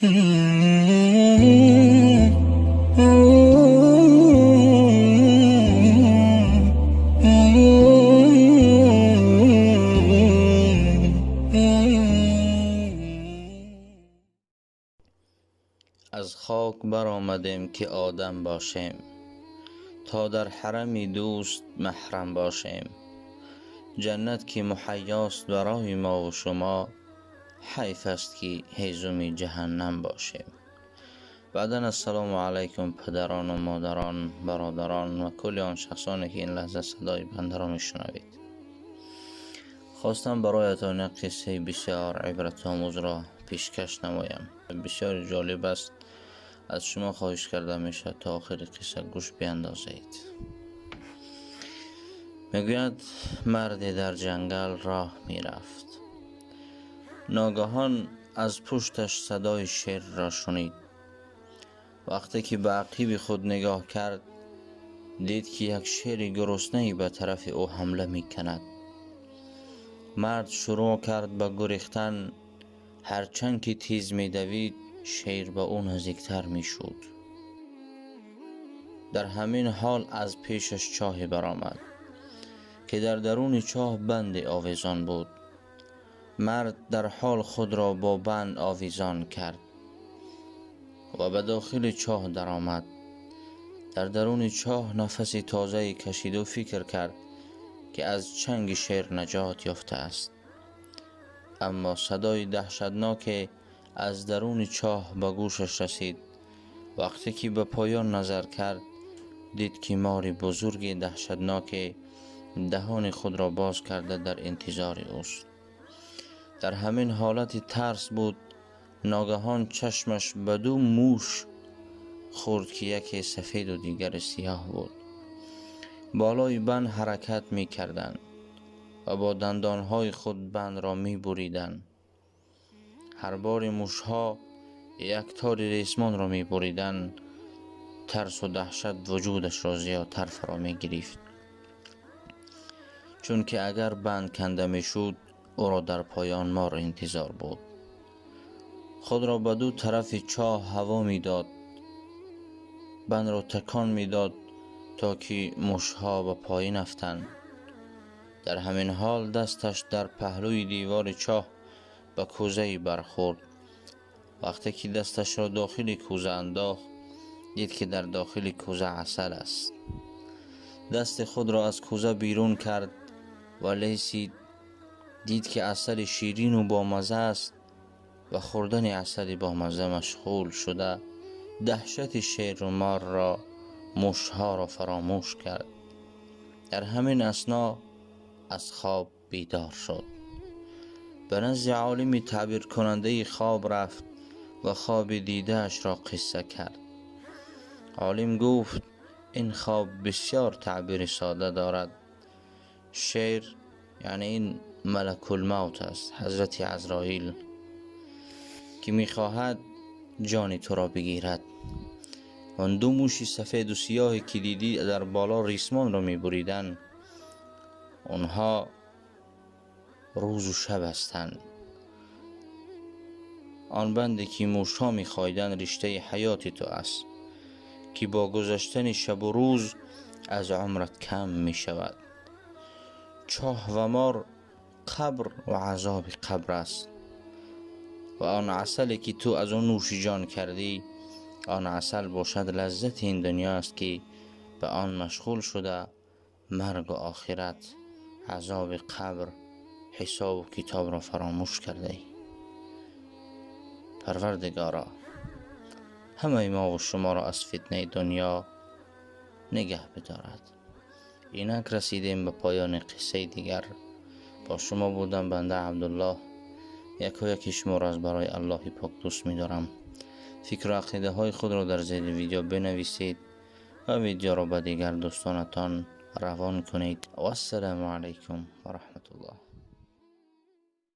Аз хок баромадем ки одам бошем, то дар ҳарами дӯст маҳрам бошем. Ҷаннат ки муҳайёст барои мову шумо, ҳайф аст ки ҳезуми ҷаҳаннам бошем. Баъдан ассалому алайкум падарону модарон, бародарон ва кулли он шахсоне ки ин лаҳза садои бандаро мешунавед. Хостам бароятон як қиссаи бисёр ибратомӯзро пешкаш намоям. Бисёр ҷолиб аст. Аз шумо хоҳиш карда мешавад то охири қисса гӯш биандозед. Мегӯяд марде дар ҷангал роҳ мерафт. Ногаҳон аз пушташ садои шерро шунид. Вақте ки ба ақиби худ нигоҳ кард, дид ки як шери гуруснае ба тарафи ӯ ҳамла мекунад. Мард шурӯъ кард ба гурехтан. Ҳарчанд ки тез медавид, шер ба ӯ наздиктар мешуд. Дар ҳамин ҳол аз пешаш чоҳе баромад, ки дар даруни чоҳ банде овезон буд. Мард дар ҳол худро бо банд овезон кард ва ба дохили чоҳ даромад. Дар даруни чоҳ нафаси тозае кашиду фикр кард, ки аз чанги шер наҷот ёфтааст. Аммо садои даҳшатноке аз даруни чоҳ ба гӯшаш расид. Вақте ки ба поён назар кард, дид ки мори бузурги даҳшатноке даҳони худро боз карда дар интизори ӯст. Дар ҳамин ҳолати тарс буд, ногаҳон чашмаш ба ду муш хӯрд, ки яке сафеду дигаре сиёҳ буд. Болои банд ҳаракат мекарданд ва бо дандонҳои худ бандро мебуриданд. Ҳар бори мушҳо як тори ресмонро мебуриданд, тарсу даҳшат вуҷудашро зиёдтар фаро мегирифт, чунки агар банд канда мешуд, ӯро дар поён мор интизор буд. Худро ба ду тарафи чоҳ ҳаво медод, бандро такон медод, то ки мушҳо ба поён афтанд. Дар ҳамин ҳол дасташ дар паҳлӯи девори чоҳ ба кӯзае бархӯрд. Вақте ки дасташро дохили кӯза андохт, дид ки дар дохили кӯза асал аст. Дасти худро аз кӯза берун кард ва лесид. Дид ки асали ширину бомазза аст ва хӯрдани асали бомазза машғул шуда, даҳшати шеру морро, мушҳоро фаромӯш кард. Дар ҳамин асно аз хоб бедор шуд. Ба назди олими таъбиркунандаи хоб рафт ва хоби дидаашро қисса кард. Олим гуфт: ин хоб бисёр таъбири сода дорад. Шер яъне ин малакулмавт аст, ҳазрати Азроил, ки мехоҳад ҷони туро бигирад. Он ду муши сафеду сиёҳе ки дидӣ дар боло ресмонро мебуриданд, онҳо рӯзу шаб ҳастанд. Он банде ки мушҳо мехоҳиданд риштаи ҳаёти ту аст, ки бо гузаштани шабу рӯз аз умрат кам мешавад. Чоҳ ва мор қабр ва азоби қабр аст ва он асале ки ту аз он нӯши ҷон кардӣ, он асал бошад лаззати ин дунё аст, ки ба он машғул шуда маргу охират, азоби қабр, ҳисобу китобро фаромӯш кардаӣ. Парвардигоро, ҳамаи мову шуморо аз фитнаи дунё нигаҳ бидорад. Инак расидем ба поёни қиссаи дигар. Бо шумо будам банда Абдуллоҳ. Якояки шуморо аз барои Аллоҳи пок дӯст медорам. Фикру ақидаҳои худро дар зери видео бинависед ва видеоро ба дигар дӯстонатон равон кунед. Вассалому алайкум ва раҳматуллоҳ.